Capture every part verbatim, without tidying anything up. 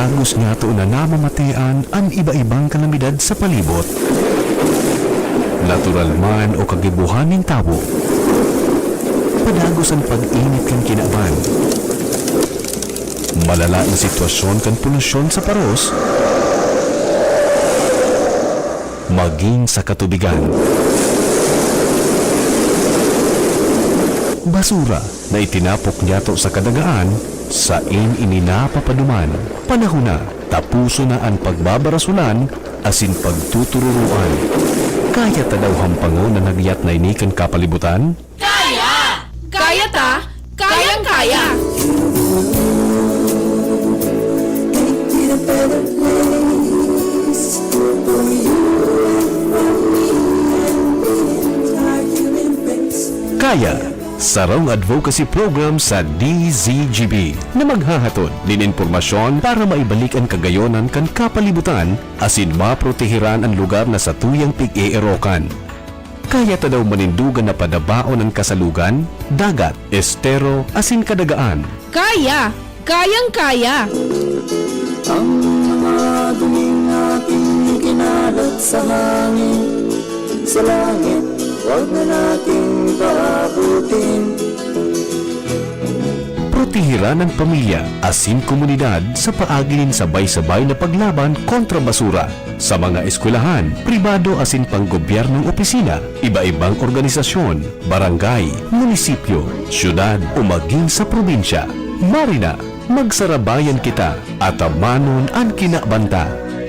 Padagos niyato na namamatean an iba-ibang kalamidad sa palibot. Natural man o kagibohan nin tawo. Padagos an pag-init kan kinaban. Malala na sitwasyon kan polusyon sa paros. Magin sa katubigan. Basura na itinapok niyato sa kadagaan, sain ini napapaduman. Panahon na, tapuson na an pagbabarasolan asin pagtutururoan. Kaya ta daw hampangon an hagyat na ini kan kapalibutan? Kaya! Kaya ta! Kayang-kaya! Kaya, sarong advocacy program sa D Z G B na maghahatod nin impormasyon para maibalik an kagayonan kan kapalibutan asin maprotehiran an lugar na satuyang pig-eerokan. Kaya ta daw manindogan na padabaon an kasalugan, dagat, estero, asin kadagaan. Kaya! Kayang-kaya! Ang mga dumi nating ikinalat sa hangin, sa langit, huwag na nating paabutin. Protehiran an pamilya asin komunidad sa paagi nin sabay-sabay na paglaban kontra basura. Sa mga eskwelahan, pribado asin panggobyernong opisina, iba-ibang organisasyon, barangay, munisipyo, syudad o magin sa probinsya. Marina, magsarabayan kita, atamanon an kinaban ta.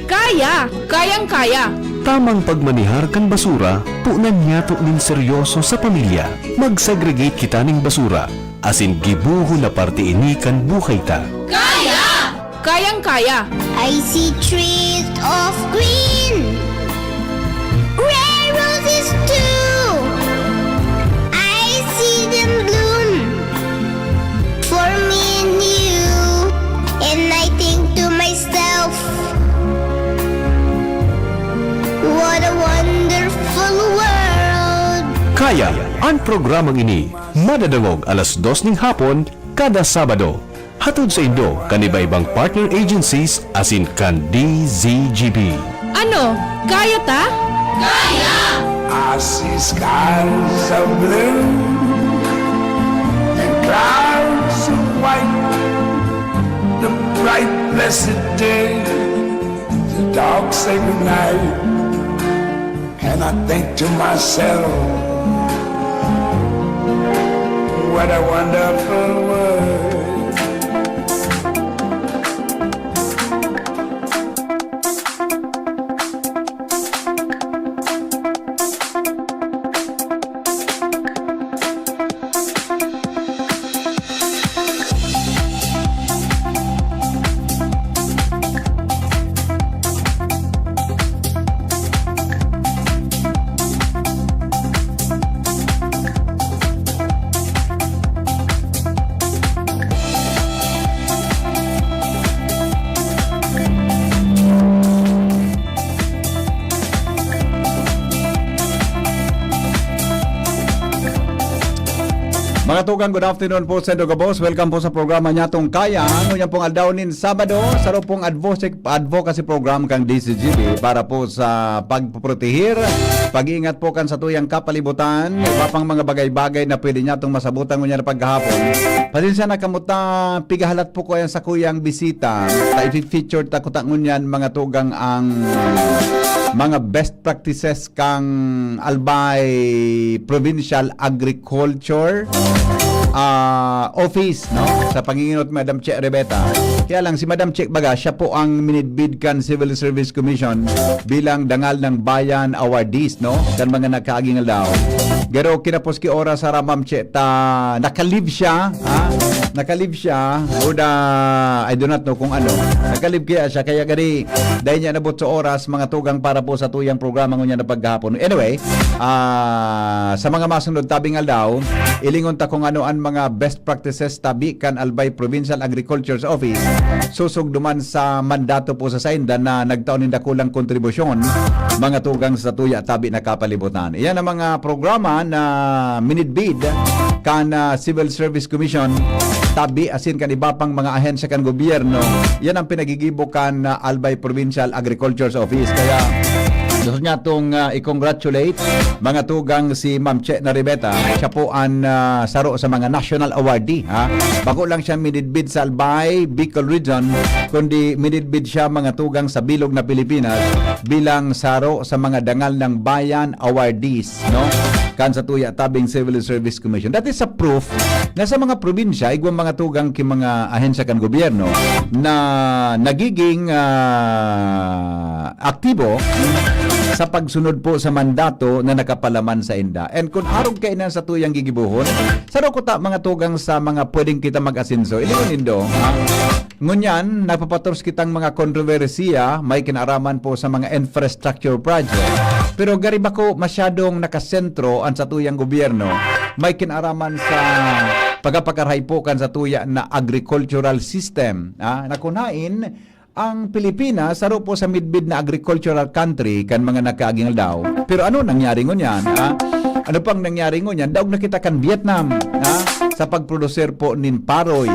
Kaya! Kayang-kaya! Tamang pagmanehar kan basura, punan niyato nin seryoso sa pamilya. Mag-segregate kita nin basura, asin gibohon na parte ini kan buhay ta. Kaya! Kayang-kaya! I see trees of green, rare roses too. I see them bloom for me and you. And I think to myself, what a wonderful world. Kaya, an programang ini madadangog alas dos nin hapon kada Sabado. Hatod saindo kan iba-ibang partner agencies asin kan D Z G B. Ano? Kaya ta? Kaya! I see skies of blue and clouds of white, the bright blessed day, the dark sacred night. And I think to myself, what a wonderful world. Mga tugang, good afternoon po sa indo gabos. Welcome po sa programa Nyatong Kaya. Ngunyan pong aldaw nin Sabado, saro pong advocacy, advocacy program kang D Z G B para po sa pagpoprotehir, pag-iingat po kan satuyang kapalibutan, iba pang mga bagay-bagay na pwede nyatong masabutan ngunyan na paghahapon. Pasensya na kamo ta, pigahalat po ko yan sa kuyang bisita. Ta ifi-feature ta kuta ngunyan, mga tugang, ang mga best practices kang Albay Provincial Agriculture, ah, Office, no? Sa panginginot ni Madam Che Rebeta. Kaya lang, si Madam Che, baga, siya po ang minidbid kan Civil Service Commission bilang Dangal ng Bayan Awardees, no? Kan mga nagkaaging aldaw. Pero kinapos ki oras sa Ramam Che, ta, naka-leave siya, ha? Naka-leave siya. O da, I do not know kung ano. Naka-leave kaya siya. Kaya gani, dahil niya nabot sa oras, mga tugang, para po sa tuyang programa ngunyan na paghapon. Anyway, ah, sa mga masunod tabing aldaw, ilingon ta kung ano ang mga best practices tabi kan Albay Provincial Agriculture's Office, susog duman sa mandato po sa sainda na nagtao nin dakulang kontribusyon, mga tugang, sa tuya tabi na kapalibutan. Iyan ang mga programa na minidbid kan, ah, Civil Service Commission tabi asin kan iba pang mga ahensya kan gobyerno. Yan ang pinagigibo kan, ah, Albay Provincial Agriculture's Office. Kaya gusto niya tong, ah, i-congratulate mga tugang si Ma'am Che Naribeta. Siya po ang, ah, saro sa mga national awardee, ha? Bako lang siya minidbid sa Albay, Bicol Region, kundi minidbid siya mga tugang sa bilog na Pilipinas bilang saro sa mga Dangal ng Bayan awardees, no? Kan sa tuya tabing Civil Service Commission. That is a proof na sa mga probinsya, igwang mga tugang ki mga ahensya kan gobyerno na nagiging, ah, aktibo sa pagsunod po sa mandato na nakapalaman sa inda. And kung arog kainan sa tuyang gigibohon, saro ko ta mga tugang sa mga pwedeng kita mag-asenso. Ilingon nindo, ha? Ngunyan, napapatros kitang mga kontrobersiya, may kinaraman po sa mga infrastructure project. Pero gari bako masyadong nakasentro ang satuyang gobyerno, may kinaraman sa pagapakarahay po kan satuya na agricultural system. Ah, nakunain, ang Pilipinas, saro po sa midbid na agricultural country kan mga nakaaging aldaw. Pero ano nangyari ngunyan? Ah, ano pang nangyari ngunyan? Daog na kita kan Vietnam, ah, sa pagproducer po nin paroy.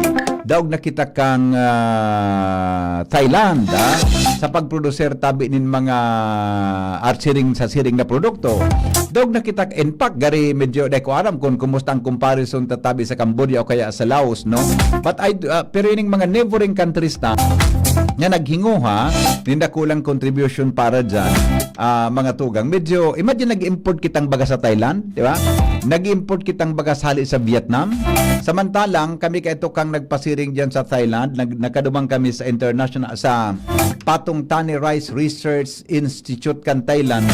Daog na kita kang, ah, Thailand, ah, sa pagproducer tabi nin mga arsiring sa siring na produkto. Daog na kita, in fact, gari medyo di ko aram kung kumusta ang comparison tatabi sa Cambodia o kaya sa Laos, no? But I, ah, pero ining mga neighboring countries na, nga naghinguha nin dakulang contribution para dyan, ah, mga tugang. Medyo, imagine, nag-import kitang baga sa Thailand, di ba? Nag-import kitang baga sa hali sa Vietnam. Samantalang, kami kaito kang nagpasiring dyan sa Thailand, nag-, nagkaduman kami sa international, sa Patong Thani Rice Research Institute kan Thailand.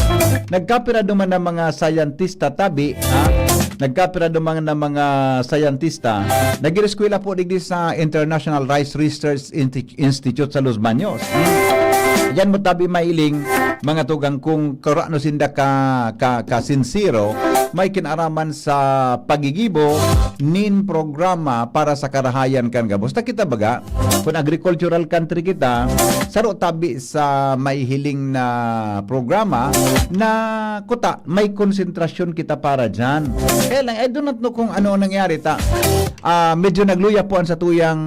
Nagkapira duman ng mga sayantista tabi, ha? Nagkapira duman ng mga sayantista. Nag-eskwela po digdi sa International Rice Research Insti-, Institute sa Los Baños. Diyan mo tabi mailing, mga tugang, kung karano sinda ka, ka, kasinsiro, may kinaraman sa pagigibo nin programa para sa karahayan kan gabos. Ta kita baga, kung agricultural country kita, saro tabi sa maihiling na programa na kuta, may konsentrasyon kita para dyan. Kaya lang, I do not know kung ano ang nangyari ta. Ah, medyo nagluya po ang satuyang,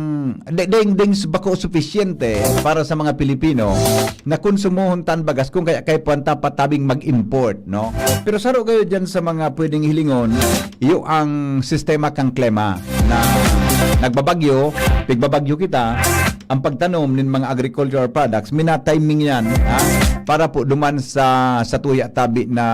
de-, deng, deng bako sufisyente para sa mga Pilipino na konsumohon tan bagas kung kaya kay puwan ta patabing mag-import, no? Pero saro kayo dyan sa mga pwedeng hilingon, iyo ang sistema kang klema na nagbabagyo, pigbabagyo kita, ang pagtanom nin mga agricultural products, mina-timing yan, ha? Para po duman sa, sa tuya tabi na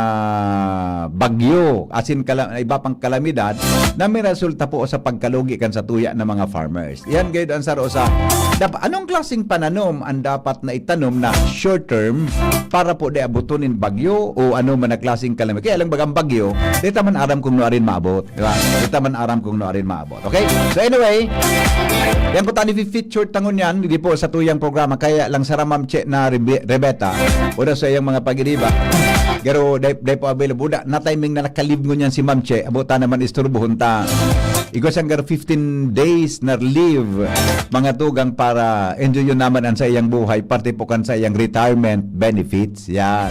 bagyo, asin kala-, iba pang kalamidad na may resulta po sa pagkalugi kan sa tuya ng mga farmers. Yan gayud ang saro sa, dap-, anong klaseng pananom ang dapat na itanom na short term para po di abuton nin bagyo o ano man na klaseng kalamidad? Kaya lang bagang bagyo, di ta man aram kung nuarin maabot. Di ba? Di ta man aram kung nuarin maabot. Okay? So anyway, yan po tayo feature tangon yan. Hindi po sa tuyang programa. Kaya lang sa Ramam Che na Rebe-, Rebeta. O na sa iyang mga pagiriba. Pero dahil, dahil po available na, na timing na nakalib ngunyan si Ma'am Che. Abo ta naman isturbuhon ta. Igwa siyang gar fifteen days na leave, mga tugang, para enjoy yun naman ang sa iyang buhay, parte po kan sa iyang retirement benefits. Yan.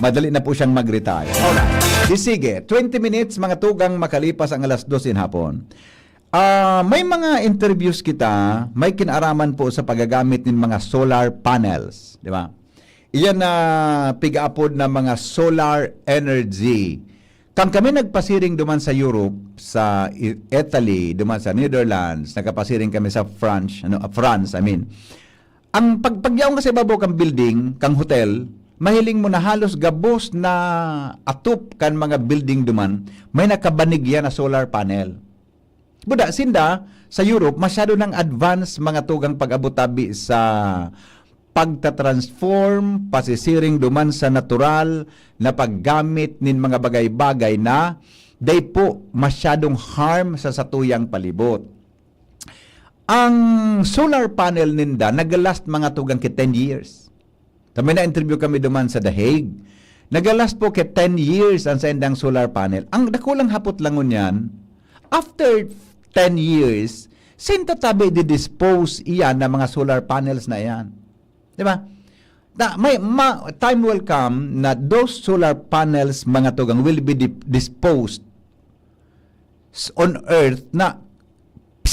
Madali na po siyang mag-retire. Alright. Di sige, twenty minutes, mga tugang, makalipas ang alas dos in hapon. Ah, may mga interviews kita, may kinaraman po sa paggagamit nin mga solar panels, di ba? Iyan na pigaapod na mga solar energy. Kan kami nagpasiring duman sa Europe, sa I-, Italy, duman sa Netherlands, nagkapasiring kami sa France, ano, ah, France, I mean. Ang pag-, pagyaon ka sa ibabaw kang building, kang hotel, mahiling mo na halos gabos na atop kan mga building duman, may nakabanig yan na solar panel. Buda, sinda, sa Europe, masyado nang advance mga tugang pag-abot tabi sa pagta-transform, pasisiring duman sa natural na paggamit nin mga bagay-bagay na dai po masyadong harm sa satuyang palibot. Ang solar panel ninda, nag-last mga tugang ki ten years. Kami na-interview kami duman sa The Hague. Nag-last po ki ten years ang saindang solar panel. Ang dakulang hapot lang ngunyan, after ten years, sinta tabi di-dispose iyan ng mga solar panels na iyan. Di ba? Na, may, ma-, time will come na those solar panels, mga tugang, will be di-, disposed s-, on earth na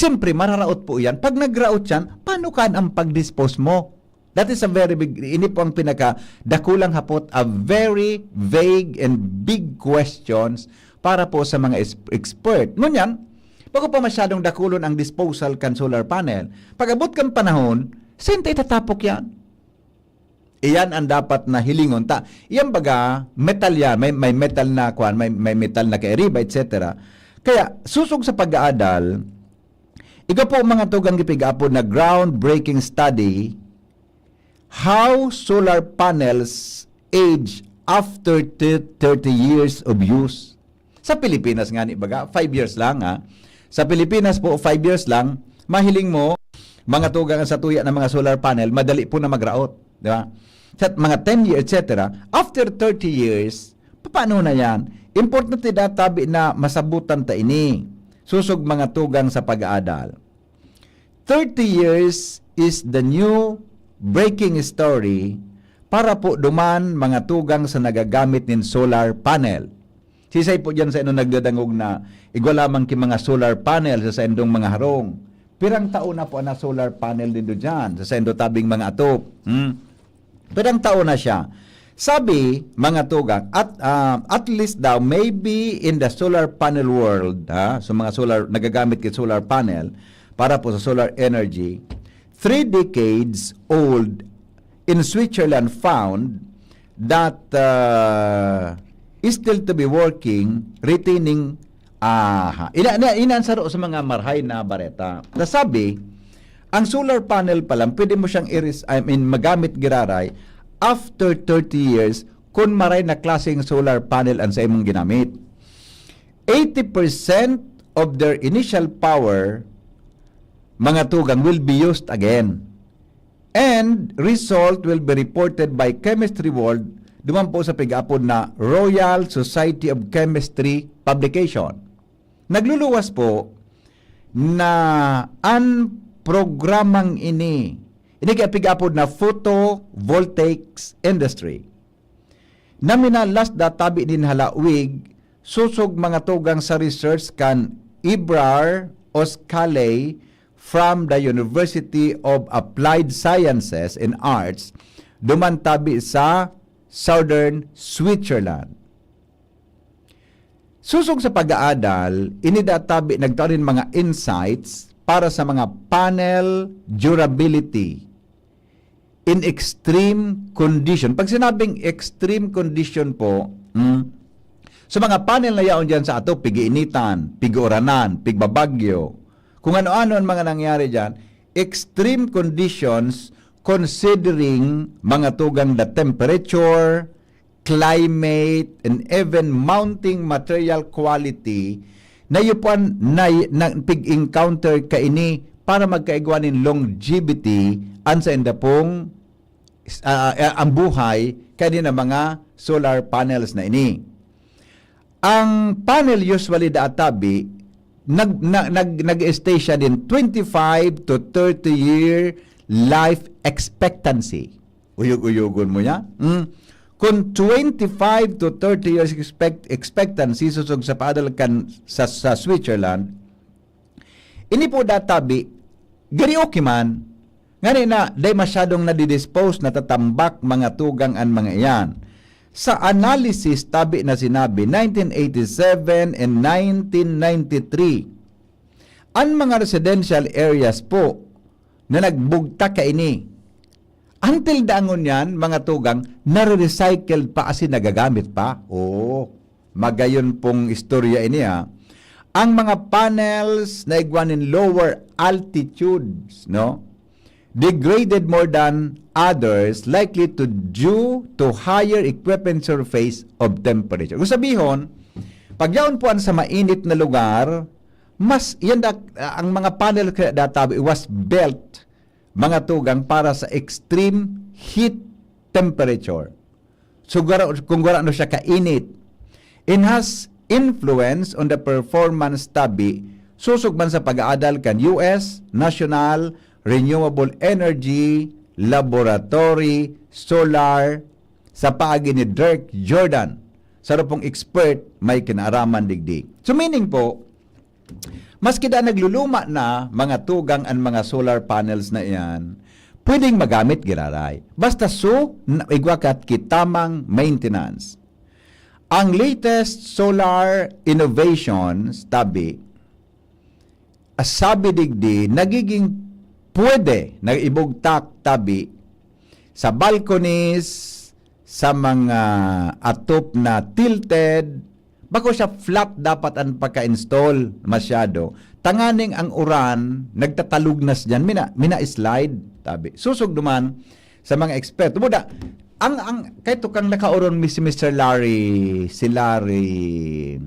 Siyempre, mararaot po yan. Pag nagraot yan, paano ka ang pag-dispose mo? That is a very big, ini po ang pinaka dakulang hapot, a very vague and big questions para po sa mga es-, expert. Ngunyan, bago pa masyadong dakulon ang disposal kan solar panel, pag-abot kan panahon, saan ta itatapok yan? Iyan ang dapat na hilingon ta. Iyan baga, metal yan, may, may metal na kwan, may, may metal na kairiba, et cetera. Kaya, susog sa pag-aadal, iga po mga tugang gipig-apod na groundbreaking study, how solar panels age after thirty years of use. Sa Pilipinas nga ni baga, five years lang, ha. Sa Pilipinas po, five years lang, mahiling mo, mga tugang sa tuya ng mga solar panel, madali po na magraot, di ba? Sa mga ten years, et cetera. After thirty years, paano na yan? Importante databi na masabutan ta ini. Susog mga tugang sa pag-aadal. Thirty years is the new breaking story para po duman mga tugang sa nagagamit nin solar panel. Sisay po diyan sa inyo nagdadangog na igwa lamang ki mga solar panel sa saindong mga harong? Pirang taon na po na solar panel dindo diyan sa saindo tabing mga atop? Hmm? Pirang taon na siya. Sabi, mga tugang, at, ah, at least daw, maybe in the solar panel world, ha, so mga solar, nagagamit ki solar panel para po sa solar energy, three decades old in Switzerland found that, uh, is still to be working, retaining, aha. Ina, ina, ina ang saro sa mga marhay na bareta. Nasabi, ang solar panel pa lang, pwede mo siyang iris-, I mean, magamit giraray after thirty years kung maray na klaseng solar panel ang sa imong ginamit. Eighty percent of their initial power, mga tugang, will be used again. And result will be reported by Chemistry World, duman po sa pig-apod na Royal Society of Chemistry publication. Nagluluwas po na an programang ini, ini kaya pig-apod na photovoltaics industry. Na minalas databi nin halawig, susog mga tugang sa research kan Ibrar Oskaley from the University of Applied Sciences and Arts, duman tabi sa Southern Switzerland. Susog sa pag-aadal, ini databi nagtao nin mga insights para sa mga panel durability in extreme condition. Pag sinabing extreme condition po, hmm, sa mga panel na yaon dyan sa ato, pig-iinitan, pig-uranan, pigbabagyo, kung ano-ano ang mga nangyari dyan, extreme conditions considering mga tugang na temperature, climate, and even mounting material quality na yupuan na, na pig-encounter kaini para magkaigwa nin longevity an sainda pong, ah, ah, ang buhay kaini na mga solar panels na ini. Ang panel usually databi nag, na, nag, nag-stay siya din twenty-five to thirty year life expectancy. Uyog-uyogon mo niya. Mm. Kung twenty-five to thirty years expect, expectancy susog sa paadal kan sa, sa Switzerland, ini po databi, gari okay man. Ngani na, dai masyadong nadidispose, natatambak mga tugang an mga iyan. Sa analysis, tabi na sinabi, nineteen eighty-seven and nineteen ninety-three, an mga residential areas po na nagbugtak kaini, until dangon yan, mga tugang, nare-recycled pa asin nagagamit pa. Oo, magayon pong istorya ini, ha. Ang mga panels na igwa nin lower altitudes, no, degraded more than others, likely to due to higher equipment surface of temperature. Kung sabihon, pag yaon po an sa mainit na lugar, mas, yan da, ang mga panel kaya databi was built, mga tugang, para sa extreme heat temperature. So, gara-, kung gura no siya kainit, and has influence on the performance tabi, susog man sa pag-aadal kan U S National Renewable Energy Laboratory Solar sa paagi ni Dirk Jordan, saro pong expert may kinaaraman digdi. So, meaning po, Maski da nagluluma na, mga tugang, an mga solar panels na iyan, pwedeng magamit giraray. Basta so, na, igwa ka ki tamang maintenance. Ang latest solar innovations, tabi, ah, sabi digdi, nagiging pwede na ibugtak, tabi, sa balconies, sa mga atop na tilted, bako siya flat dapat ang pagka-install masyado. Tanganing ang uran, nagtatalugnas diyan, mina, mina-slide, tabi. Susog duman sa mga eksperto. Buda, ang, ang, kay tukang nakaoron mi si Mister Larry, si Larry,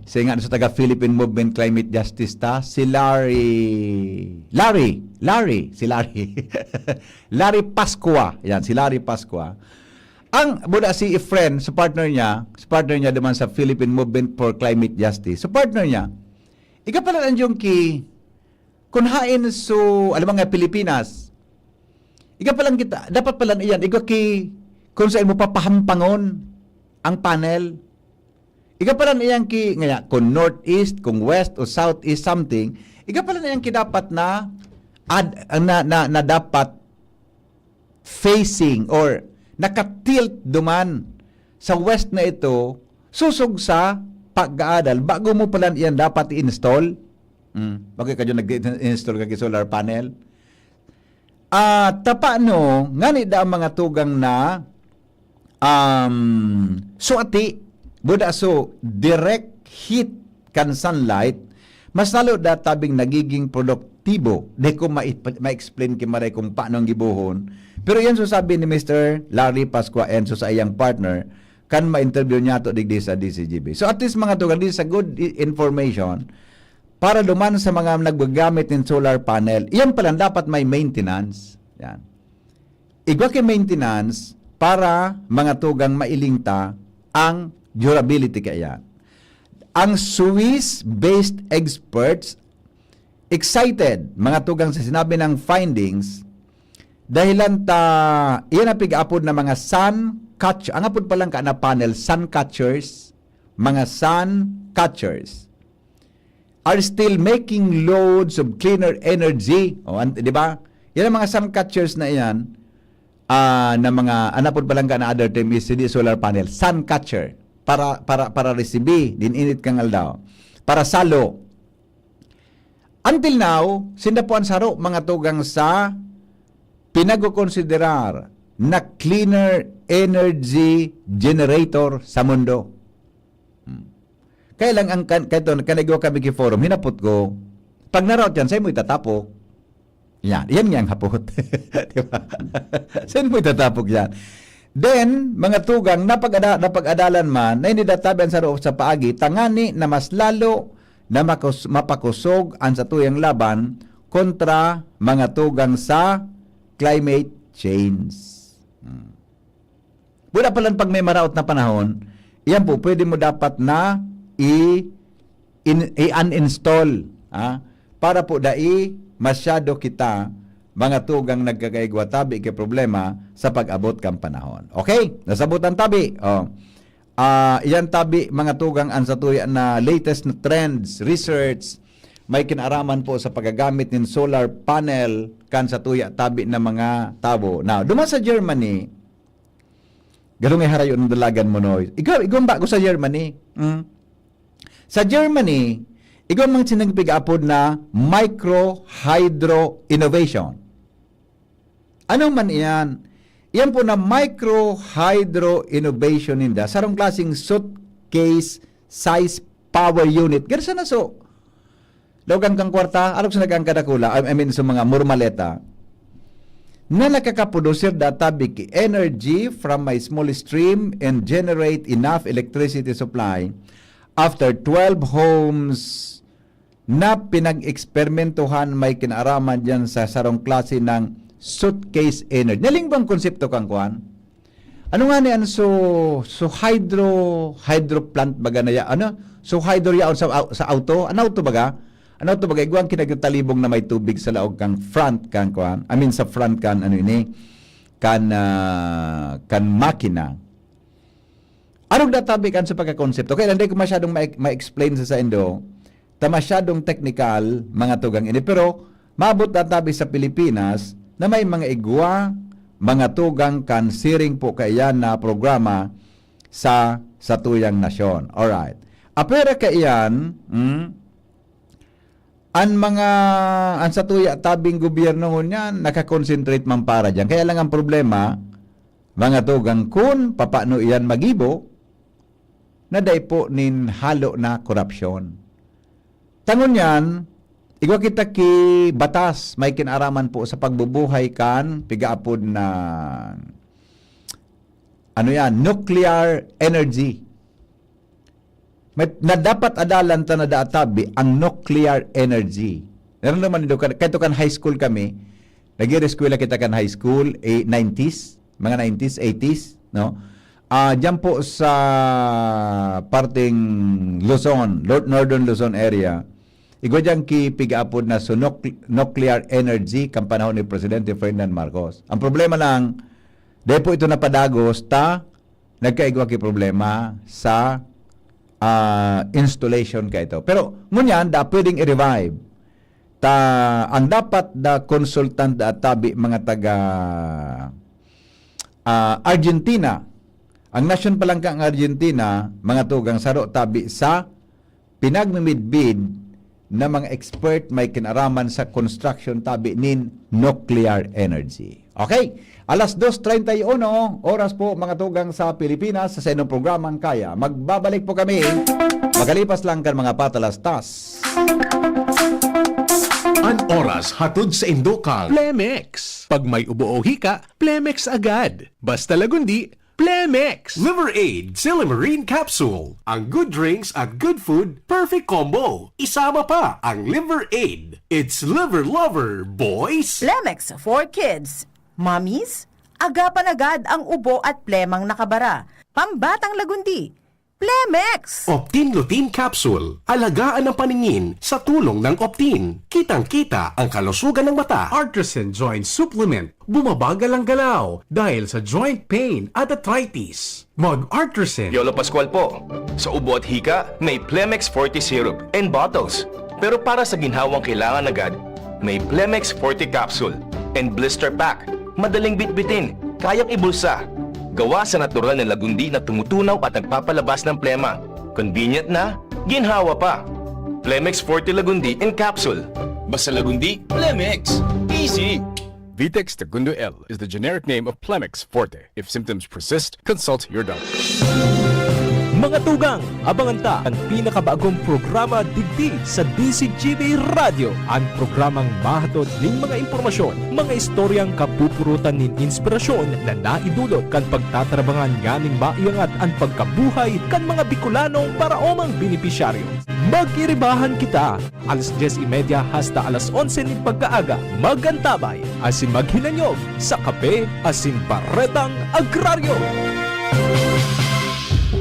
si nga sa taga Philippine Movement Climate Justice ta, si Larry, Larry, Larry, si Larry. Larry Pascua. Yan, si Larry Pascua. Ang, buda si Efren, sa partner niya, sa partner niya naman sa Philippine Movement for Climate Justice, sa partner niya, ika pala ang yung ki, kun hain so, alam nga, Pilipinas, ika palang kita, dapat pala iyan, ika ki, kung saan mo papahampangon ang panel, ika pala iyan ki, ngaya, kung northeast, kung west o southeast something, ika pala iyan ki dapat na, ad, na, na, na dapat facing or nakatilt duman sa west na ito, susog sa pag-aadal, bago mo palan iyan dapat i-install. Hmm. Bakit ka dyan nag-install ka solar panel? Ah, tapano, ngani da ang mga tugang na, um, suati, buda so, direct heat kan sunlight, mas lalo da tabing nagiging produktibo. Di ko ma-, ma-explain ki Maray kung paano ang gibohon. Pero yan so sabi ni Mister Larry Pascua Enzo sa iyang partner, kan ma-interview niya to digdi sa D C G B. So at least mga tugang, this is a good i-, information para duman sa mga naggagamit ng solar panel. Iyan pala dapat may maintenance. Yan. Igwa ki maintenance para mga tugang mailing ta ang durability kaya. Ang Swiss-based experts excited, mga tugang, sa sinabi ng findings, dahilan ta, iyan ang pig-apod na mga sun catch, ang apod palang ka na panel, sun catchers, mga sun catchers are still making loads of cleaner energy. O, an-, di ba? Yan ang mga sun catchers na iyan, ah, na mga, anapod palang ka na other term is, hindi solar panel, sun catcher. Para, para, para resibi, din init kang aldaw. Para salo. Until now, sinda po ang saro, mga tugang, sa pinagkokonsiderar na cleaner energy generator sa mundo. Hmm. Kaya lang ang kan-, kaya to, kanigwa kami ki forum, hinapot ko, pag naraot yan, sa'yo mo itatapok. Yan, yan nga ang hapot. Di ba? Saan mo itatapok yan? Then, mga tugang, napag-ada-, napag-adalan man, na hindi databi ang saro sa paagi, tangani na mas lalo na makus-, mapakosog ang satuyang laban kontra mga tugang sa climate change. Hmm. Wala palan pag may maraot na panahon, iyan po, pwede mo dapat na i-, in-, i-uninstall, ha? Para po dai masyado kita, mga tugang nagkakaigwa tabi kay problema sa pag-abot kan panahon. Okay? Nasabutan tabi. Oh. Ah, iyan tabi, mga tugang, ang satuya na latest na trends, research, may kinaaraman po sa paggagamit nin solar panel kan satuya tabi na mga tawo. Now, duman sa Germany, galong ay harayon ang dalagan mo, no? Ikaw, ikaw ba ko sa Germany? Mm. Sa Germany, ikaw mang sinagpig-apod na micro hydro innovation. Ano man iyan? Iyan po na micro hydro innovation ninda, sarong klaseng suitcase size power unit. Gani sana so, daog kan kwarta, arog sa nag-, ang kadakula, I, I mean, sa mga murmaleta, na nakakaprodusir databi ki energy from a small stream and generate enough electricity supply after twelve homes na pinag-eksperimentohan may kinaaraman diyan sa sarong klase ng suitcase energy. Naling bang konsepto kang kwan? Ano nga ni an so, so hydro, hydro plant baga na ya, ano? So hydro yaon sa au-, sa auto? An auto baga? An auto baga, igwang kinagtalibong na may tubig sa laog kang front kang kuan? I mean, sa front kan ano ini? Kan, ah, kan makina. Arog na tabi kan sa pagkakonsepto. Kaya hindi ko masyadong ma-, ma-explain sa saindo. ta masyadong teknikal, mga tugang ini. Pero maabot na tabi sa Pilipinas na may mga igwa, mga tugang kan siring po kaiyan na programa sa satuyang nasyon. Alright. Apwera kaiyan, mm, an mga, an satuya tabing gobyerno ngunyan naka-concentrate man para diyan. Kaya lang ang problema, mga tugang, kun papano iyan magibo, na dai po nin halo na korapsyon. Ta ngunyan, igwa kita ki batas may kinaraman po sa pagbubuhay kan pigaapod na, ano yan, nuclear energy. May, na dapat adalan ta na daatabi ang nuclear energy. Naramdaman nindo, kan, kahit kan high school kami, nag-eskwela kita kan high school, eh, nineties, mga nineties, eighties, no? Ah, diyan po sa parteng Luzon, Lord Northern Luzon area, igwa diyan ki pigaapod na so nuc-, nuclear energy kan panahon ni Presidente Ferdinand Marcos. Ang problema lang, dahil po ito napadagos, ta nagkaigwa ki problema sa, ah, installation ka ito. Pero ngunyan, da pwedeng i-revive. Ta, ang dapat da consultant da tabi mga taga, ah, Argentina. Ang nasyon pa lang kang Argentina, mga tugang, saro tabi sa pinagmimidbid na mga expert may kinaraman sa construction tabi nin nuclear energy. Okay, alas dos treinta y uno, oras po, mga tugang, sa Pilipinas, sa sainong programang Kaya. Magbabalik po kami, makalipas lang kan mga patalastas. An oras hatod sa indo kang Plemex. Pag may ubo o hika, Plemex agad. Basta Lagundi, Plemex! Liver Aid Silimarin Capsule. Ang good drinks at good food, perfect combo. Isama pa ang Liver Aid. It's Liver Lover, boys! Plemex for Kids. Mommies, agapan agad ang ubo at plemang nakabara. Pambatang Lagundi, Plemex! Optin Lutein Capsule. Alagaan ang paningin sa tulong ng Optin. Kitang-kita ang kalusugan ng mata. Artisan Joint Supplement. Bumabagal ang galaw dahil sa joint pain at arthritis. Mag-Artisan. Yolo Pascual po. Sa ubo at hika, may Plemex Forte Syrup and bottles. Pero para sa ginhawang kailangan agad, may Plemex Forte Capsule and Blister Pack. Madaling bitbitin, kayang ibulsa. Gawa sa natural na lagundi na tumutunaw at nagpapalabas ng plema. Convenient na, ginhawa pa. Plemex Forte Lagundi in Capsule. Basta Lagundi, Plemex. Easy! Vitex Segundo L is the generic name of Plemex Forte. If symptoms persist, consult your doctor. Mga tugang, abangan ta an pinakabagong programa digdi sa D C G B Radyo. An programang mahatod nin mga impormasyon, mga istoryang kapupurutan nin inspirasyon na naidulot kan pagtatrabangan nganing maiangat an pagkabuhay kan mga Bicolanong paraomang benepisyaryo. Magiribahan kita alas dyes y media hasta alas onse nin pagkaaga, mag-antabay asin maghinanyog sa Kape asin Baretang Agraryo.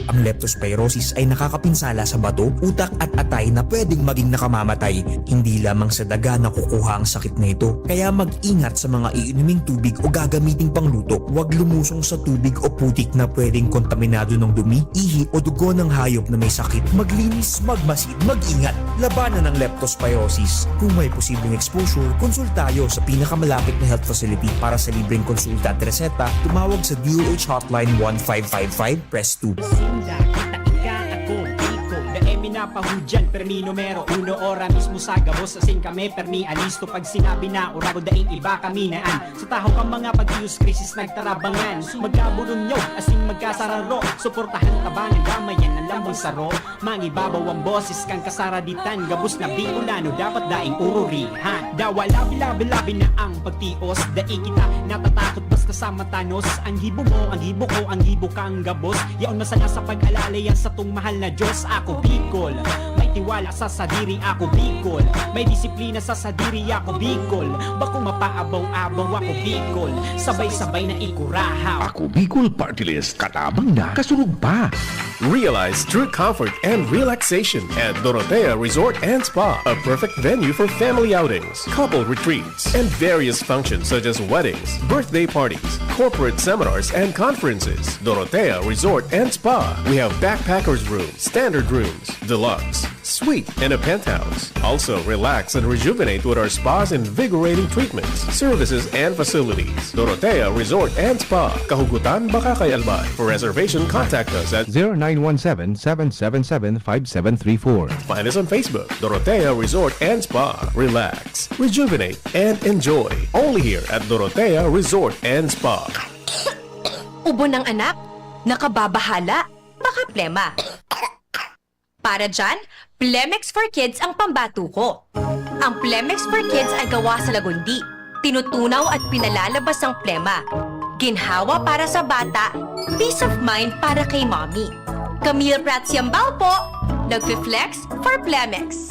Ang leptospirosis ay nakakapinsala sa bato, utak at atay na pwedeng maging nakamamatay. Hindi lamang sa daga nakukuha ang sakit na ito, kaya mag-ingat sa mga iinuming tubig o gagamiting pangluto. Huwag lumusong sa tubig o putik na pwedeng kontaminado ng dumi, ihi o dugo ng hayop na may sakit. Maglinis, magmasid, mag-ingat. Labanan ang leptospirosis. Kung may posibleng exposure, konsulta tayo sa pinakamalapit na health facility. Para sa libreng konsulta at reseta, tumawag sa D O H Hotline one five five five, press two. Sinda, kita, ika, ako, Bicol. Dai mi napahudyan, permi numero uno, ora mismo sa gabos, asin kami, permi alisto. Pag sinabi na, ora ko, daing iba kami naan. Sa tahaw kan mga pag-iyos, krisis nagtarabangan. Magkaburunyog, asin magkasararo. Suportahan, tabangan, damayan ang lambong saro. Mangibabaw ang boses kan kasaraditan, gabos na Bicolano dapat daing ururihan. Dawa labi-labi-labi na ang pagtios, dai kita natatakot basta sa matanos. Ang gibo mo, ang gibo ko, ang gibo kang gabos. Yaon man sana sa pag-alala yan satong mahal na Diyos. Ako Bicol, may tiwala sa sadiri. Ako Bicol, may disiplina sa sadiri. Ako Bicol, bako mapaabaw-abaw. Ako Bicol, sabay-sabay na ikurahaw. Ako Bicol Party List, katabang na, kasurog pa. Realize true comfort and relaxation at Dorotea Resort and Spa, a perfect venue for family outings, couple retreats, and various functions such as weddings, birthday parties, corporate seminars, and conferences. Dorotea Resort and Spa. We have backpackers room, standard rooms, deluxe, Suite and a penthouse. Also, relax and rejuvenate with our spa's invigorating treatments, services, and facilities. Dorotea Resort and Spa, Kahugutan, Bacacay, Albay. For reservation, contact us at zero nine one seven, seven seven seven, five seven three four. Find us on Facebook, Dorotea Resort and Spa. Relax, rejuvenate, and enjoy. Only here at Dorotea Resort and Spa. Ubo ng anak? Nakababahala? Baka plema. Para dyan, Plemex for Kids ang pambato ko. Ang Plemex for Kids ay gawa sa lagundi. Tinutunaw at pinalalabas ang plema. Ginhawa para sa bata, peace of mind para kay mommy. Camille Prats Yambao po, nagfi-flex for Plemex.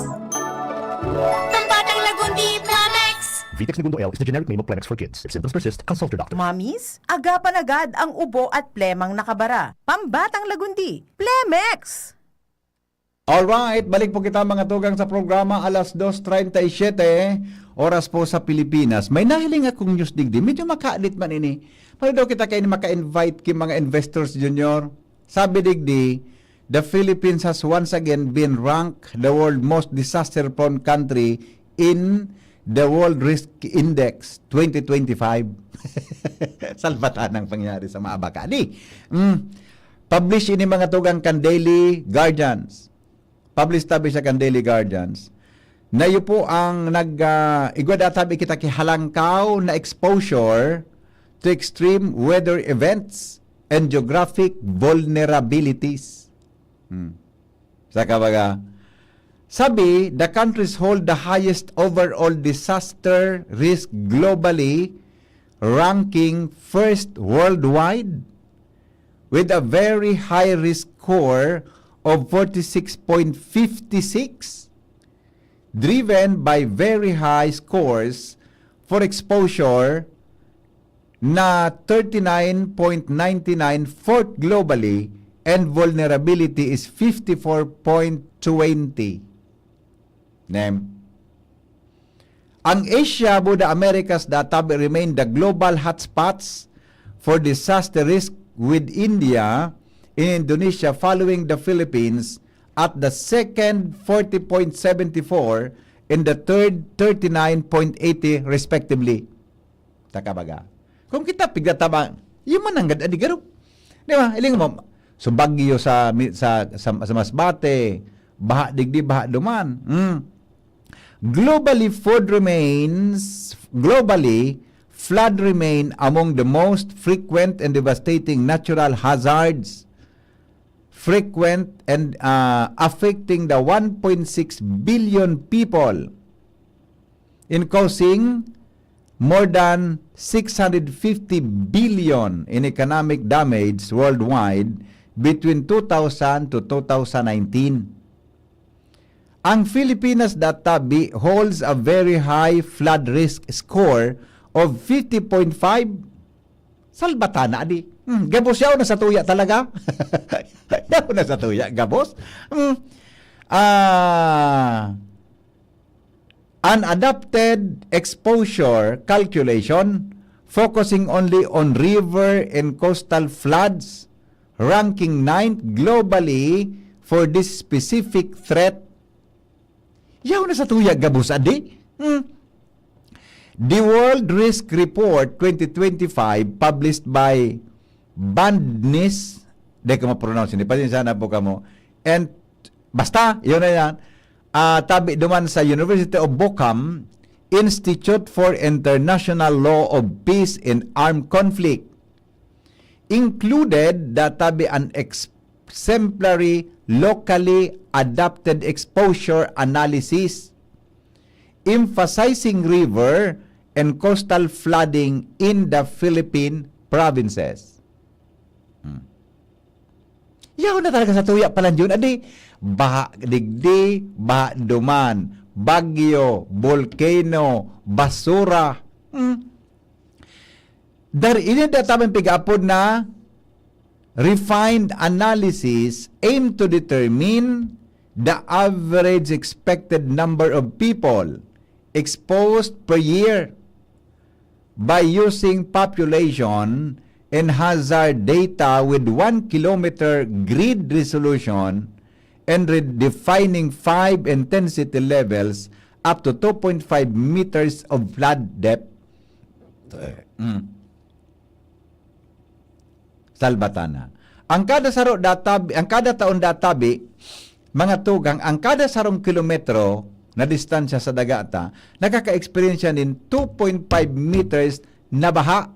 Pambatang Lagundi, Plemex! Vitex Negundo L is the generic name of Plemex for kids. If symptoms persist, consult your doctor. Mommies, aga pa nagad ang ubo at plemang nakabara. Pambatang Lagundi, Plemex! Alright, balik po kita mga tugang sa programa, alas dos treinta y siete, oras po sa Pilipinas. May nahiling akong news digdi, medyo makalit man ini. Pwede daw kita kayo maka-invite ki mga investors, Junior. Sabi digdi, the Philippines has once again been ranked the world most disaster-prone country in the World Risk Index twenty twenty-five. Salbatan ang pangyayari sa mga abaka. Di, mm, publish ini mga tugang kan Daily Guardians. Publish tabi siya kan Daily Guardians. Na iyo po ang nag, ah, igwa data bi kita ki halangkaw na exposure to extreme weather events and geographic vulnerabilities. Hmm. Sa kabaga, sabi, the countries hold the highest overall disaster risk globally, ranking first worldwide with a very high risk score of forty-six point fifty-six, driven by very high scores for exposure na thirty-nine point nine nine, fourth globally, and vulnerability is fifty-four point twenty. Nem. Ang Asia, Buda Americas, databi remain the global hotspots for disaster risk, with India and Indonesia following the Philippines at the second, forty point seven four, and the third, thirty-nine point eighty respectively. Taka baga. Kung kita pigtataba, iyo man nanggad adi garo. Di ba? Iling mo, so bagyo sa, mi- sa, sa, sa Masbate, baha digdi, baha duman. Hmm. Globally, food remains, globally, flood remain among the most frequent and devastating natural hazards frequent and uh, affecting the one point six billion people in causing more than six hundred fifty billion in economic damage worldwide between two thousand to two thousand nineteen. Ang Filipinas databi holds a very high flood risk score of fifty point five. Salbatana di. Hmm, gabos yaw na sa tuya talaga. Yaw na sa tuya, gabos. Hmm. Ah, an adapted exposure calculation focusing only on river and coastal floods, ranking ninth globally for this specific threat. Yaw na sa tuya gabos adi. Hmm. The World Risk Report twenty twenty-five published by Bandnis, di ko ma-pronounce ini, pasensya na po kamo. And, basta, yun na yan. Ah, tabi duman sa University of Bochum, Institute for International Law of Peace and Armed Conflict. Included databi an exemplary locally adapted exposure analysis, emphasizing river and coastal flooding in the Philippine provinces. Hmm. Yaw na talaga sa tuya palan yun. Adi, baha digdi, baha duman, bagyo, volcano, basura. Hmm. Dar ini dataman pig-apod na refined analysis aim to determine the average expected number of people exposed per year by using population and hazard data with one kilometer grid resolution and redefining five intensity levels up to two point five meters of flood depth. Mm. Salvatana. Ang kada saro databi, ang kada taon databi, mga tugang, ang kada sarong kilometro na distansya sa daga ta, nakaka-eksperyensya nin two point five meters na baha.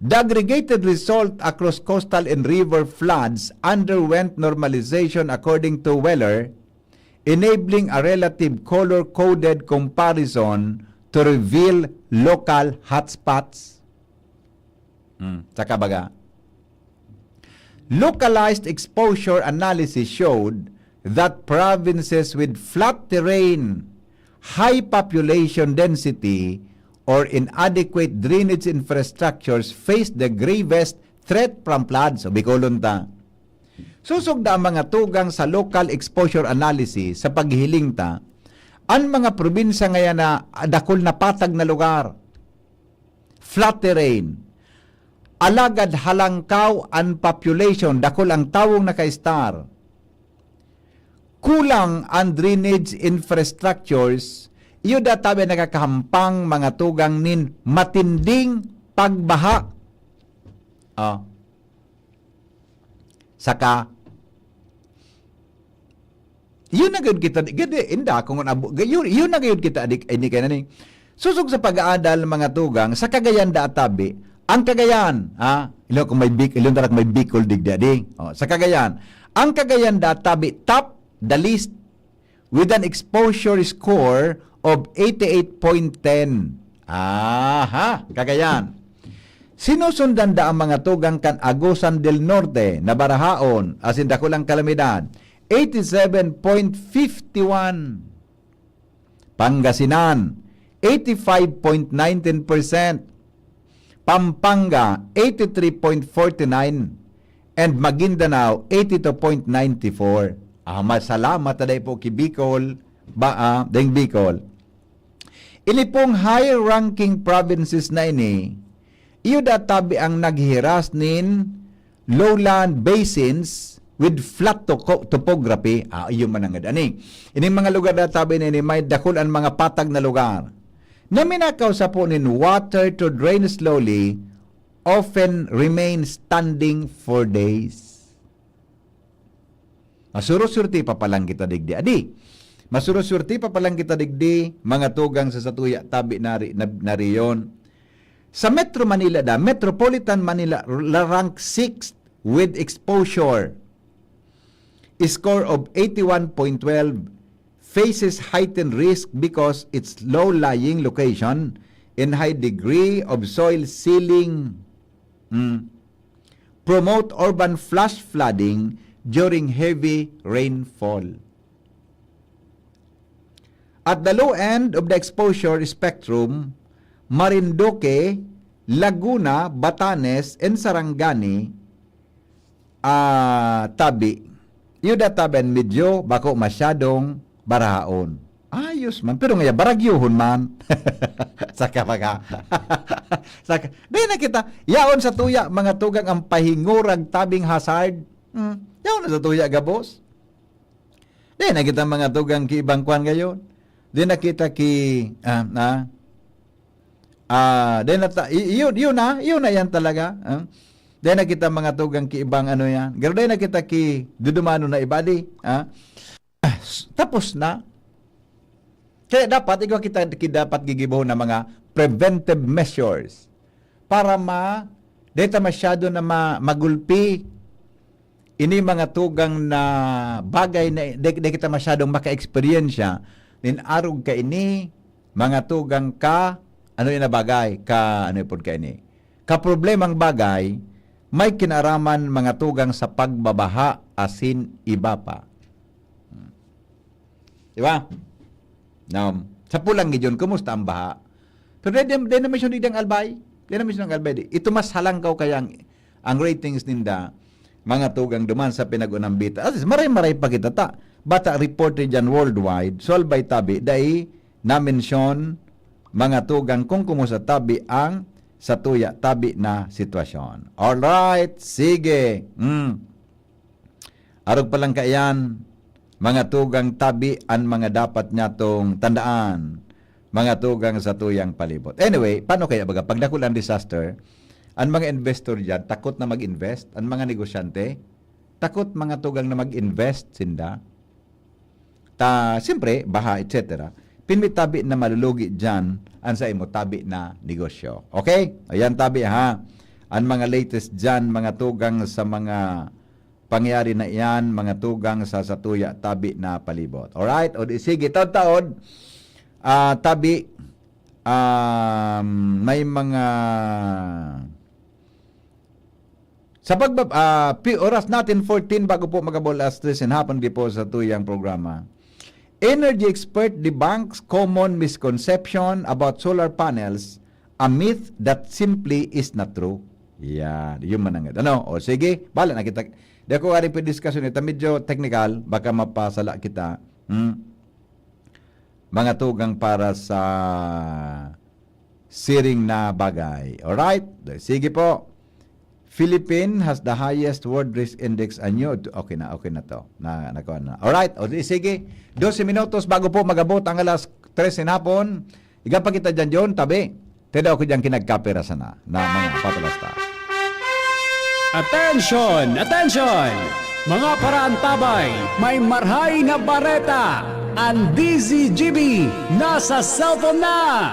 The aggregated result across coastal and river floods underwent normalization according to Weller, enabling a relative color-coded comparison to reveal local hotspots. Hmm, saka baga, localized exposure analysis showed that provinces with flat terrain, high population density, or inadequate drainage infrastructures face the gravest threat from floods. So, Bicolon ta. Susog na ang mga tugang sa local exposure analysis sa paghihiling ta, ang mga probinsya ngayon na dakul na patag na lugar, flat terrain, alagad halangkaw an population, dakul ang tawong nakaistar. Kulang an drainage infrastructures, iyo databi nakakahampang mga tugang nin matinding pagbaha. Ah. Saka, yun na gud kita, gud, inda, kung ano, abo-, yun, yun na gud kita, adik, ini kaya na ni. Susog sa pag-aadal, mga tugang, sa Cagayan de Atabe, ang Cagayan, ha? Ilo, kung may Bic-, ilo, tarak may Bicol, digdi, adi. Oh, sa Cagayan, ang Cagayan de Atabe, top the list with an exposure score of eighty-eight point ten. Aha, Cagayan. Sinusundan da ang mga tugang kan Agusan del Norte na barahaon, asin dakulang kalamidad, eighty-seven point fifty one. Pangasinan, eighty-five point nineteen percent. Pampanga, eighty-three point forty nine. And Maguindanao, eighty-two point ninety-four. Ah, masalamat na dai po ki Bicol, ba, ah, daing Bicol. Ini pong high-ranking provinces na ini, iyo databi ang naghihiras nin lowland basins with flat toco-, topography. Ah, iyo man ang ani. Ining mga lugar databi na ini, may dakul an mga patag na lugar. Na minakaw sa po nin water to drain slowly, often remain standing for days. Masurusurti pa palang kita digdi, adi. Masurusurti pa palang kita digdi, mga tugang sa satuya tabi na ri-, na, na riyon. Sa Metro Manila da, Metropolitan Manila, la-, rank sixth with exposure score of eighty-one point twelve, faces heightened risk because its low-lying location and high degree of soil sealing, mm, promote urban flash flooding during heavy rainfall. At the low end of the exposure spectrum, Marinduque, Laguna, Batanes, and Sarangani, ah, tabi. Iyo da tabi an medyo bako masyadong barahaon. Ayos man. Pero ngaya, baragyohon man. Saka baga. Saka, di na kita, yaon sa tuya, mga tugang ang pahingurag tabing hazard. Hmm. Yaon na sa tuya, gabos. Di na kita mga tugang ki ibang kwan ngayon. Di na kita ki, ah, na, ah, di na ta, i-, yun, yun na, yun na yan talaga. Ah. Di na kita mga tugang ki ibang ano yan. Pero di na kita ki dudumano na iba di. Ah. Tapos na. Kaya dapat, ikaw kita, ki dapat gigibohon na mga preventive measures para ma, di ta masyado na ma-, magulpi ini mga tugang na bagay na di, di kita masyadong maka-eksperyensya, nin arog ka ini, mga tugang ka, ano yun na bagay, ka, ano yun ka ini. Kaproblemang bagay, may kinaraman mga tugang sa pagbabaha asin iba pa. Hmm. Di ba? Now, sa pulang gijon, kumusta ang baha? Pero dai, dai, dai naman siya nidang albay. Dai naman siya nang albay. Di. Ito mas halangkaw kaya ang, ang ratings ninda, mga tugang duman sa pinag-unang bita. At least, maray-maray pa kita ta. Bata reported dyan worldwide. So, albay tabi, dai na-mention, mga tugang, kung kumusta tabi ang sa tuya tabi na sitwasyon. Alright, sige. Mm. Arog pa lang kaiyan, mga tugang, tabi an mga dapat nyatong tandaan, mga tugang, sa tuyang palibot. Anyway, paano kaya baga pag dakul ang disaster? An mga investor diyan, takot na mag-invest. An mga negosyante, takot, mga tugang, na mag-invest sinda. Ta, siyempre, baha, et cetera. Pinmi tabi na malulugi diyan an sa imo tabi na negosyo. Okay? Ayan, tabi, ha. An mga latest diyan, mga tugang, sa mga pangyayari na iyan, mga tugang, sa satuya tabi na palibot. Alright? O di, sige, taod-taod, ah, tabi, um, may mga, sa pagbab-, ah, pi-, oras natin fourteen bago po mag-abot alas tres in hapon, di po sa tuyang programa. Energy expert debunks common misconception about solar panels, a myth that simply is not true. Yan, yun man ang, ano, o sige, bala na kita. Di ako galing pwede discussion ito, medyo technical, baka mapasala kita. Hmm? Mga tugang, para sa siring na bagay. Alright? Sige po. Philippine has the highest world risk index. Anyo, okay na, okay na to. Na, nakuha na. Alright, o di, sige. Dose minutos bago po mag-abot ang alas tres in hapon. Iga pa kita dyan, John, tabi. Tida ako dyan kinagkapira sana na mga papalasta. Attention! Attention! Mga paraantabay, may marhay na bareta! An D Z G B nasa cellphone na!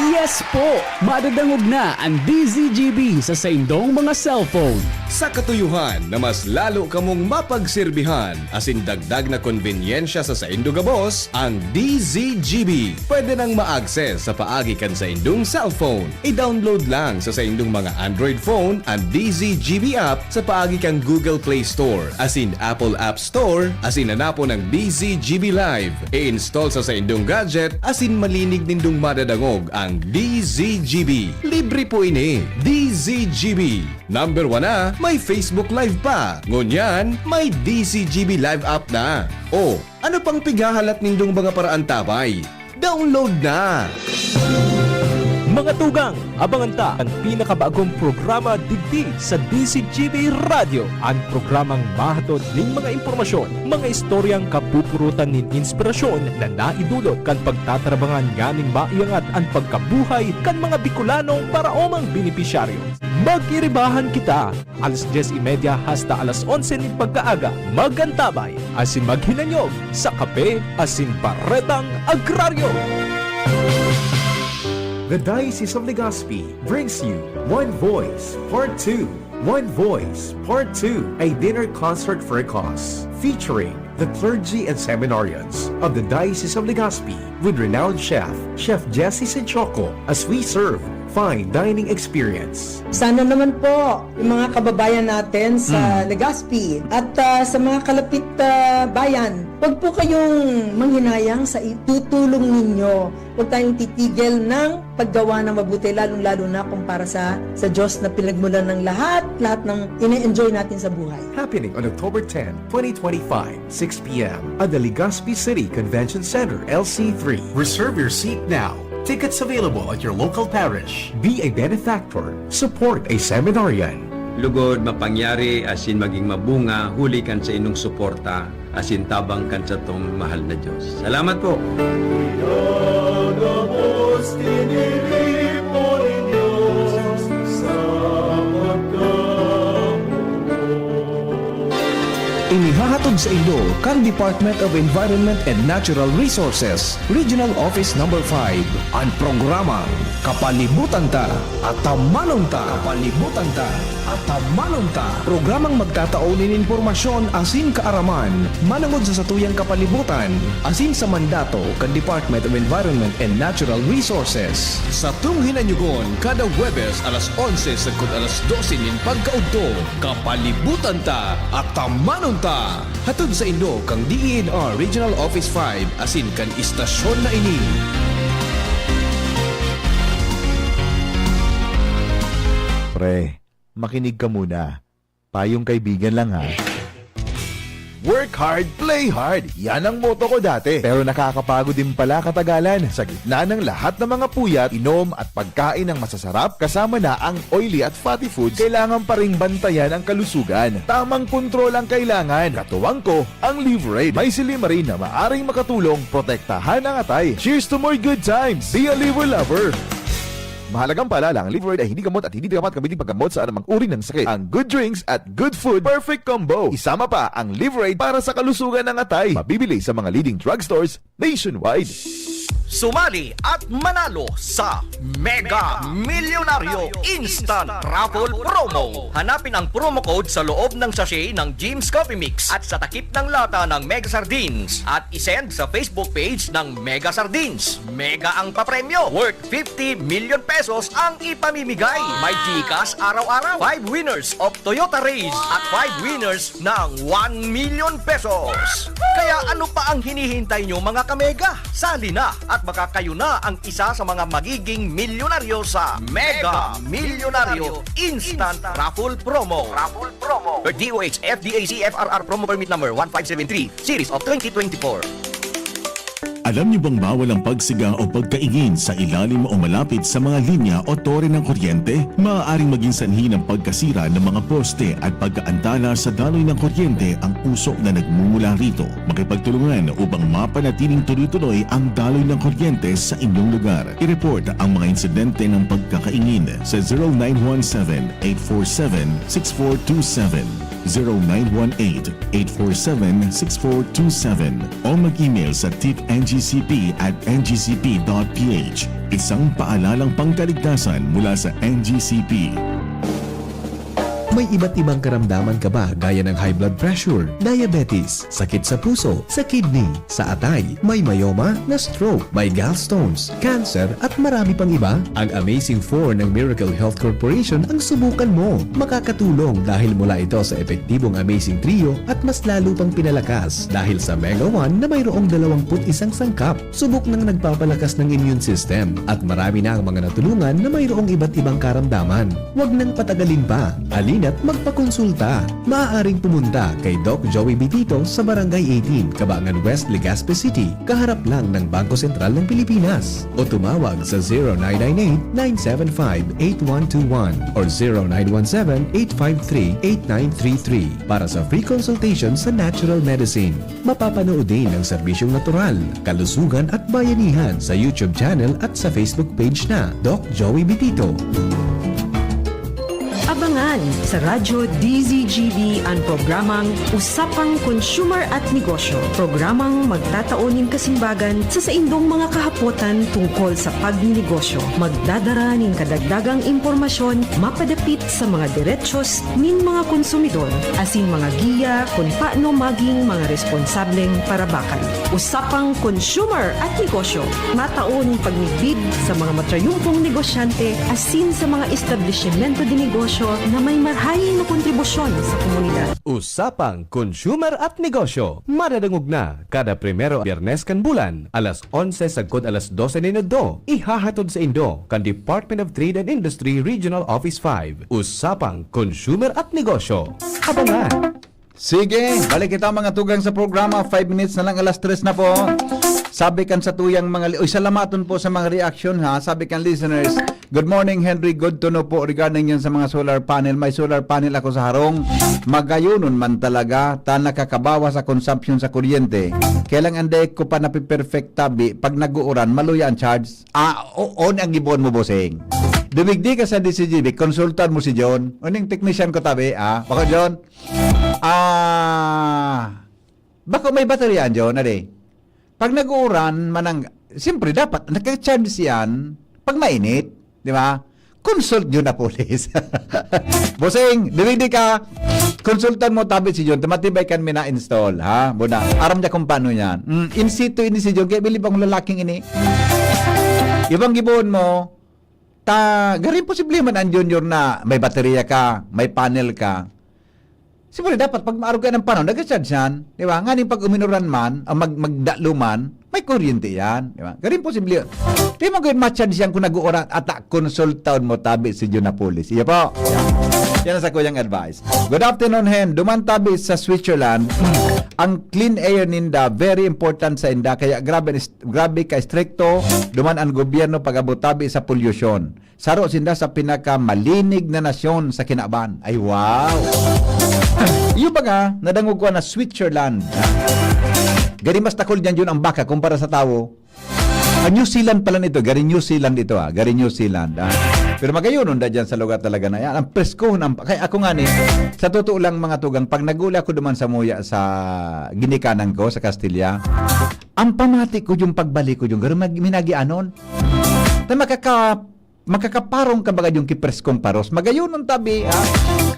Yes po! Madadangog na an D Z G B sa saindong mga cellphone. Sa katuyohan na mas lalo kamong mapagserbihan asin dagdag na konbenyensya sa saindo gabos, ang D Z G B pwede nang ma-access sa paagi kan saindong cellphone. I-download lang sa saindong mga Android phone an D Z G B app sa paagi kan Google Play Store asin Apple App Store asin hanapon ang D Z G B Live. I-install sa saindong gadget asin malinig nindong madadangog ang D Z G B. Libre po ini. D Z G B. Number one na, may Facebook Live pa. Ngunyan, may D Z G B Live app na. O, ano pang pighahalat nindong mga paraantabay? Download na! Mga tugang, abangan ta an pinakabagong programa digdi sa D Z G B Radyo, an programang mahatod nin mga impormasyon, mga istoryang kapupurutan nin inspirasyon na naidulot kan pagtatarabangan nganing maiangat an pagkabuhay kan mga Bicolanong paraomang benepisyaryo. Magiribahan kita, alas dyes y media hasta alas onse nin pagkaaga, mag-antabay asin maghinanyog sa kape asin baretang agraryo. The Diocese of Legazpi brings you One Voice Part two. One Voice Part two, a dinner concert for a cause, featuring the clergy and seminarians of the Diocese of Legazpi with renowned chef, Chef Jesse Sichoco, as we serve fine dining experience. Sana naman po, yung mga kababayan natin sa Mm. Legazpi at, ah, sa mga kalapit, ah, bayan, wag po kayong manghinayang sa itutulong ninyo. Huwag tayong titigil ng paggawa ng mabuti, lalong-lalo na kung para sa, sa Diyos na pinagmulan ng lahat, lahat ng ine-enjoy natin sa buhay. Happening on October ten, twenty twenty-five, six p m at the Legazpi City Convention Center, L C three. Reserve your seat now. Tickets available at your local parish. Be a benefactor. Support a seminarian. Lugod, mapangyari, asin maging mabunga, huli kan sa inyong suporta, asin tabang kan satong mahal na Diyos. Salamat po. Pinagabos, tiniripo nin Diyos sa pagkamuot. Inihahatod sa indo kan Department of Environment and Natural Resources, Regional Office Number five, an programang Kapalibutan Ta, Atamanon Ta. Kapalibutan Ta, Atamanon Ta. Programang magtatao nin impormasyon asin kaaraman manongod sa satuyang kapalibutan asin sa mandato kan Department of Environment and Natural Resources. Satong hinanyogon kada Huwebes alas onse sagkod alas dose nin pagkaudto. Kapalibutan Ta, Atamanon Ta. Hatod sa indo kan D E N R Regional Office five asin kan istasyon na ini. Pre, makinig ka muna. Payong kaibigan lang, ha. Work hard, play hard. Yan ang motto ko dati. Pero nakakapagod din pala katagalan. Sa gitna ng lahat ng mga puyat, inom at pagkain ng masasarap, kasama na ang oily at fatty foods, kailangan pa ring bantayan ang kalusugan. Tamang kontrol ang kailangan. Katuwang ko, ang Liverade. May silymarin na maaring makatulong protektahan ang atay. Cheers to more good times! Be a Liver Lover! Mahalagang paalala, ang Liverade ay hindi gamot at hindi dapat gamitin paggamot sa anumang uri ng sakit. Ang good drinks at good food, perfect combo. Isama pa ang Liverade para sa kalusugan ng atay. Mabibili sa mga leading drugstores nationwide. Sumali at manalo sa Mega Milyonaryo Instant Raffle Promo. Hanapin ang promo code sa loob ng sachet ng Jim's Coffee Mix at sa takip ng lata ng Mega Sardines at isend sa Facebook page ng Mega Sardines. Mega ang papremyo, worth fifty million pesos ang ipamimigay. May GCash araw-araw, five winners of Toyota Raize at five winners ng one million pesos. Kaya ano pa ang hinihintay nyo, mga kamega? Sali na at baka kayo na ang isa sa mga magiging milyonaryo sa Mega Milyonaryo Instant Raffle Promo. Raffle Promo. Per D O H F D A C F R R Promo Permit Number one five seven three, Series of twenty twenty-four. Alam niyo bang bawal ang pagsiga o pagkaingin sa ilalim o malapit sa mga linya o tore ng kuryente? Maaaring maging sanhi ng pagkasira ng mga poste at pagkaantala sa daloy ng kuryente ang usok na nagmumula rito. Makipagtulungan upang mapanatiling tuloy-tuloy ang daloy ng kuryente sa inyong lugar. I-report ang mga insidente ng pagkakaingin sa zero nine one seven, eight four seven, six four two seven, zero nine one eight, eight four seven, six four two seven, o mag-email sa tip N G C P at N G C P dot P H. Isang paalalang pangkaligtasan mula sa N G C P. May iba't ibang karamdaman ka ba, gaya ng high blood pressure, diabetes, sakit sa puso, sa kidney, sa atay, may myoma, na-stroke, may gallstones, cancer, at marami pang iba? Ang Amazing Four ng Miracle Health Corporation ang subukan mo. Makakatulong dahil mula ito sa epektibong Amazing Trio at mas lalo pang pinalakas dahil sa Mega One na mayroong dalawampu't isang sangkap. Subok ng nagpapalakas ng immune system at marami na ang mga natulungan na mayroong iba't ibang karamdaman. Huwag nang patagalin pa. Halina't magpakonsulta. Maaaring pumunta kay Doc Joey Bitito sa Barangay eighteen, Cabangan West, Legazpi City, kaharap lang ng Bangko Sentral ng Pilipinas. O tumawag sa zero nine nine eight, nine seven five, eight one two one or zero nine one seven, eight five three, eight nine three three para sa free consultation sa natural medicine. Mapapanood din ang serbisyong natural, kalusugan at bayanihan sa YouTube channel at sa Facebook page na Doc Joey Bitito. Abangan sa Radyo D Z G B an programang Usapang Consumer at Negosyo, programang magtatao nin kasimbagan sa saindong mga kahapotan tungkol sa pagninegosyo. Magdadara nin kadagdagang impormasyon mapadapit sa mga derechos nin mga konsumidor, asin mga giya kun paano maging mga responsableng parabakan. Usapang Consumer at Negosyo, matao nin pagmidbid sa mga matrayumpong negosyante asin sa mga establisimento de negosyo na may marahay na kontribusyon sa komunidad. Usapang Consumer at Negosyo, madadangog na kada primero Biyernes kan bulan, alas onse sagkod alas dose nin udto. Ihahatod saindo kan Department of Trade and Industry Regional Office five. Usapang Consumer at Negosyo. Abangan! Sige, balik kita, mga tugang, sa programa. Five minutes na lang, alas tres na po. Sabi kan satuyang mga li-, uy, salamaton po sa mga reaction, ha. Sabi kan listeners, "Good morning, Henry. Good to know po regarding yan sa mga solar panel. May solar panel ako sa harong. Magayonon man talaga, ta nakakabawas sa consumption sa kuryente. Kaya lang, anday ko pa napiperfect tabi, pag nag-uuran, maluya ang charge." Ah, o-, on ang gibohon mo, bossing. Dumigdi ka sa D Z G B, konsultan mo si John. Uning technician ko tabi, ah. Bako, John? Ah, bako may baterya an John, adi. Pag nag-uuran, manang, siyempre, dapat naka-charge yan pag mainit, di ba? Consult yun na, police. Bossing, dumigdi ka, konsultan mo tabi si John, ta matibay kan mina-install, ha? Buna, aram niya kung paano yan. Mm, in situ ini si John, kaya bilib ang lalaking ini. Ibang gibohon mo, ta, garing posible man ang Junior na may baterya ka, may panel ka. Siyempre, dapat pag maarog ka ng panahon, nag-charge yan. Di ba? Nganing pag uminuran man, o mag-, magdalo man, may kuryente yan. Di ba? Garing posible yun. Di mo gawin ma-charge yan kung nag-uuran at konsultaon mo tabi si Jun na pulis. Iyo po. Yan. Yan ang sakuyang advice. Good afternoon, Hen. Duman tabi sa Switzerland, ang clean air ninda, very important sa inda. Kaya grabe, grabe ka estrikto. Duman ang gobyerno pag-abot tabi sa polusyon. Saro sinda sa pinakamalinig na nasyon sa kinaban. Ay, wow! Iyo baga, nadangog ko na Switzerland. Gani mas takol diyan yun ang baka kumpara sa tawo. Ah, New Zealand pala nito. Gari New Zealand ito, ah. Gari New Zealand, ah. Pero magayon, unda dyan sa lugar talaga na yan. Ang presko, ang, kaya ako nga ni, sa totoo lang, mga tugang, pag naguli ako duman sa muya sa ginikanan ko, sa Kastilya, ang pamati ko yung pagbalik ko yung garo mag-, minagianon. Ta makaka-, makakaparong ka baga yung kipreskong paros. Magayon ang tabi, ah.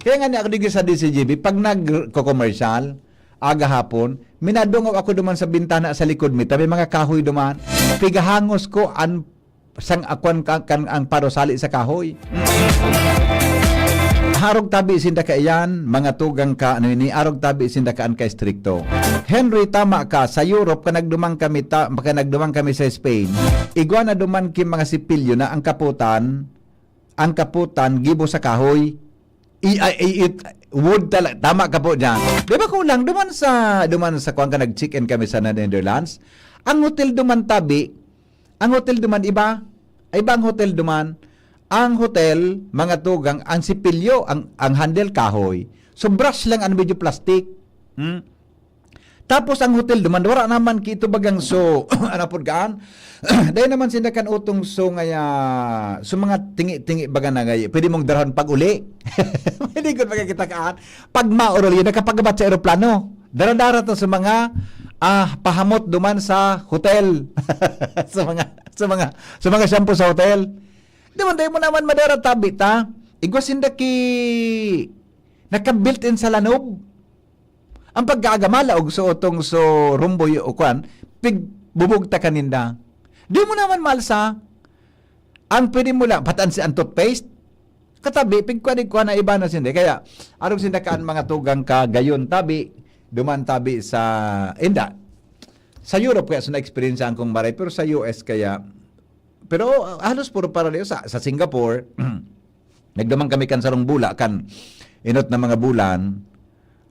Kaya nga ni ako digdi sa D C G B, pag nagko-commercial, aga hapon, minadungaw ako duman sa bintana sa likod mi, tabi mga kahoy duman. Pigahangos ko an sang akwan ka, kan ang parosali sa kahoy. Harog tabi sinda kaiyan, mga tugang ka, ano ini, arog tabi sinda kaan ka estrikto. Henry, tama ka, sa Europe, ka nagduman kami, ta, ka nagduman kami sa Spain, igwa na duman ki mga sipilyo na ang kaputan, ang kaputan, gibo sa kahoy. I, I, I, it, wood tala-, tama ka po dyan. Di ba kulang, duman sa, duman sa kwan ka, nag-check-in kami sa Netherlands, ang hotel duman tabi, ang hotel duman iba, iba ang hotel duman. Ang hotel, mga tugang, ang sipilyo, ang, ang handle kahoy. So, brush lang ang medyo plastic. Hmm? Tapos ang hotel duman, wala naman kito bagang so, ano po gaan? Dahil naman sinda kan utong so ngaya, so mga tingi-tingi baga na ngayon, pwede mong darahon pag uli. Pwede ko magkakita kaan. Pag maurol yun, nakapagabat sa eroplano. Dara-dara to sa mga, ah, pahamot duman sa hotel. Sa mga, sa mga, sa mga shampoo sa hotel. Di man, di mo naman madaratabi ta. Igwa sinda ki naka-built-in sa lanob. Ang pagkaaga, malaog so otong so rumboy o kwan, pigbubugta ka ninda. Di mo naman maalsa. Ang pwede mo lang, patan si ang toothpaste. Katabi, pigkwan-igkwan na iba na sinda. Kaya, arog sinda kaan mga tugang ka, gayon tabi, duman tabi sa, inda. Sa Europe kaya, so na-experience ang kong maray, pero sa U S kaya, pero, ah, halos puro paraliyo sa, sa Singapore, nagduman kami kan sarong bula, kan inot na mga bulan,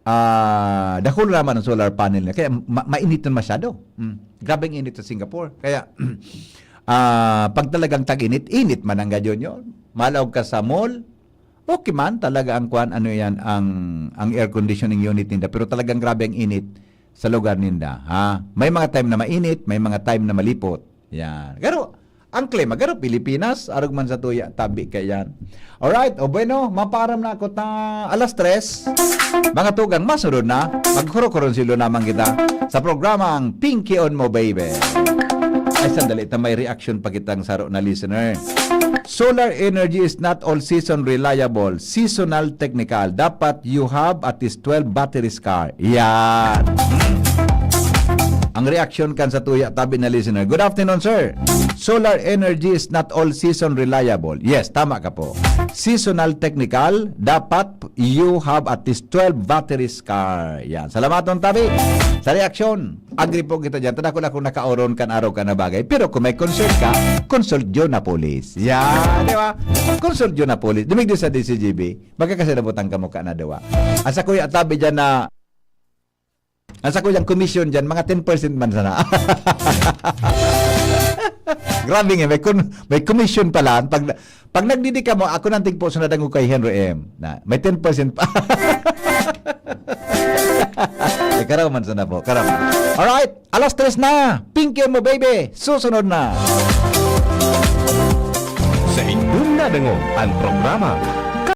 ah, dakul naman ang solar panel niya. Kaya ma-, mainit na masyado. Mm. Grabe ang init sa Singapore. Kaya, ah, pag talagang tag-init, init man ang gadyon yun. Malaog ka sa mall, okay man, talaga ang kwan, ano yan, ang, ang air conditioning unit ninda. Pero talagang grabe ang init sa lugar ninda. Ha? May mga time na mainit, may mga time na malipot. Yan. Pero, ang klima, garo Pilipinas, arog man sa tuya, tabi ka yan. Alright, o bueno, mapaaram na ako ta alas tres. Mga tugang, masunod na. Magkurokoron silo naman kita sa programang Pinky on Mo Baby. Ay, sandali, ta may reaction pa kitang saro na listener. Solar energy is not all season reliable. Seasonal technical. Dapat you have at least twelve batteries car. Yan. Ang reaksyon kan sa tuya tabi na listener. Good afternoon, sir. Solar energy is not all season reliable. Yes, tama ka po. Seasonal technical, dapat you have at least twelve batteries car. Yan. Salamaton tabi sa reaksyon. Agree po kita dyan. Tanda ko na kung nakaoron kan araw ka na bagay. Pero kung may concern ka, consult you na police. Yan, di ba? Consult you na police. Dumigdi sa D C G B. Magkakasinabutan ka mo ka na dawa. Asa kuya tabi dyan na Ang sa kuyang commission dyan, mga ten percent man sana. Grabe nga, may, kun, may commission pala. Pag, pag nagdidi ka mo, ako nang tigpo sa nadangog kay Henry M. Na, may ten percent pa. Eh, karaw man sana po. Karaw. Alright, alas tres na. Pinky mo, baby. Susunod na. Sa inyong nadangog ang programa